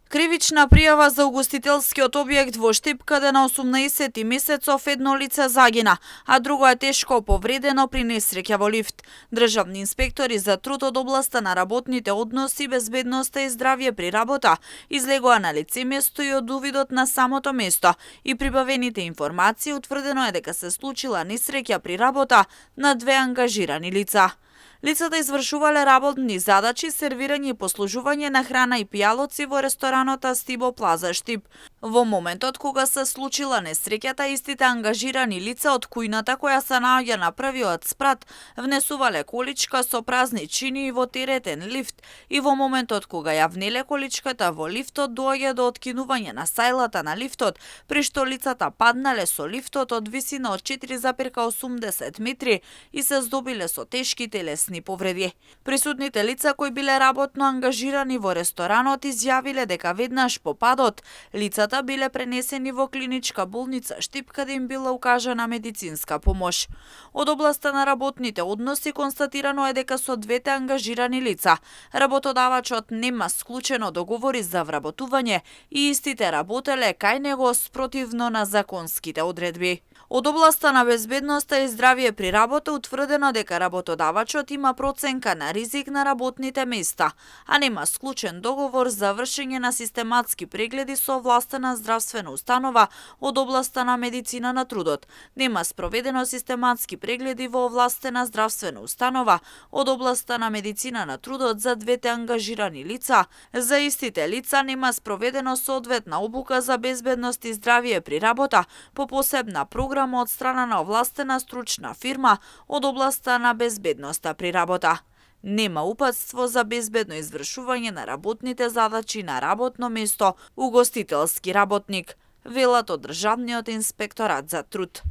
Кривична пријава за угостителскиот објект во Штип, каде на 18 месецов едно лице загина, а друго е тешко повредено при несреќа во лифт. Државни инспектори за труд од областа на работните односи, безбедноста и здравје при работа излегоа на лице место и од увидот на самото место и прибавените информации утврдено е дека се случила несреќа при работа на две ангажирани лица. Лицата извршувале работни задачи, сервирање и послужување на храна и пијалоци во ресторанот Астибо Плаза Штип. Во моментот кога се случила несреќата, истите ангажирани лица од кујната која се наоѓа на првиот спрат внесувале количка со празни чини во теретен лифт и во моментот кога ја внеле количката во лифтот доаѓа до откинување на сајлата на лифтот, при што лицата паднале со лифтот од висина од 4,80 метри и се здобиле со тешки телесни повреди. Присутните лица кои биле работно ангажирани во ресторанот изјавиле дека веднаш по падот лицата биле пренесени во клиничка болница Штип, каде им била укажана медицинска помош. Од областа на работните односи констатирано е дека со двете ангажирани лица работодавачот нема склучено договори за вработување и истите работеле кај него спротивно на законските одредби. Од областа на безбедноста и здравје при работа утврдено дека работодавачот има проценка на ризик на работните места, а нема склучен договор за вршење на систематски прегледи со овластена здравствена установа од областа на медицина на трудот. Нема спроведено систематски прегледи во овластена здравствена установа од областа на медицина на трудот за двете ангажирани лица. За истите лица нема спроведено соодветна обука за безбедност и здравје при работа по посебна програма од страна на овластена стручна фирма од областа на безбедноста при работа. Нема упатство за безбедно извршување на работните задачи на работно место угостителски работник, велат од Државниот инспекторат за труд.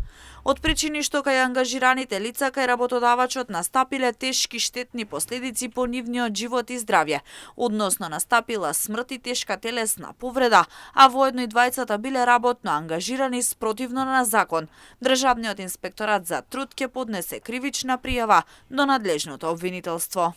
Од причини што кај ангажираните лица кај работодавачот настапиле тешки штетни последици по нивниот живот и здравје, односно настапила смрт и тешка телесна повреда, а воедно и двајцата биле работно ангажирани спротивно на закон, Државниот инспекторат за труд ќе поднесе кривична пријава до надлежното обвинителство.